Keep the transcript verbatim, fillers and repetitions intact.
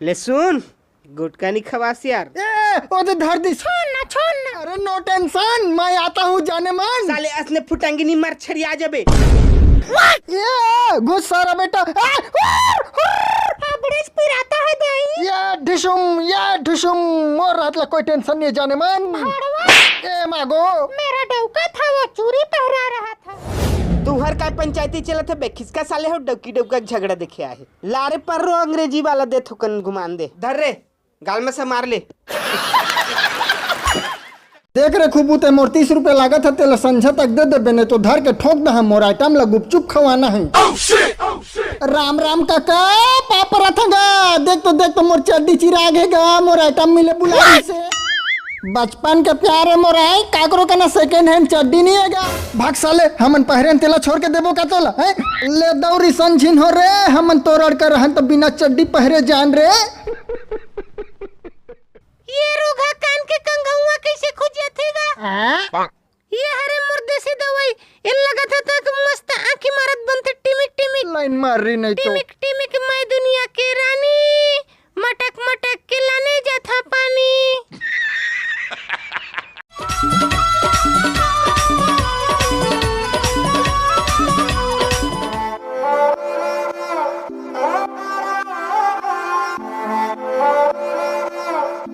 ले सुन, गुटका नी खवास यार। ए, ओ दे धर दिस। छोड़ ना, छोड़ ना। अरे no tension, मैं आता हूँ जाने मन। साले असने फुटंगी नी मार छरिया जबे। ये घुस सारा बेटा। आ, हुर, हुर। अबड़ेच पिराता है दाई। ये ढिशुम, ये ढिशुम, मोर रात ला कोई tension नहीं जाने मन। भड़वा। ए मागो। मेरा डौका था, वो चूरी पहरा रहा था। तुहर काय पंचायती चलत हे बे? खिसका साले हो, डौकी डौका के झगड़ा देखे आहे। लारे पर्रो अंग्रेजी वाला दे थोकन घुमान दे। धर रे, गाल में से मार ले। देख रे खूबू, ते मोर तीस रुपया लागत हे, तेला संझा तक दे देबे, नहीं तो धर के ठोक दहा, मोर आइटम ला गुपचुप खवाना है। राम राम काका, पाप रथंगा। देख तो, देख तो मोर चड्डी चिरा गे गा, मोर आइटम मिले बुलाई से। बचपन के प्यार है मोर, आय काकरो कना second hand चड्डी नहीं है गा। भाग साले, हमन पहरेन तेला छोड़ के देबो का तोला, हैं? ले दौरी संझिन हो रे, हमन तोर अड़का रहन तो बिना चड्डी पहरे जान रे। ये रोगहा कान के कंघउआ कैसे खुज जाथे गा? ये हरे मोर देसी दवाई, ए लगत हे तक मस्त आँखी मारत बनथे टिमिक टिमिक। लाइन मार रही नहीं तो। टिमिक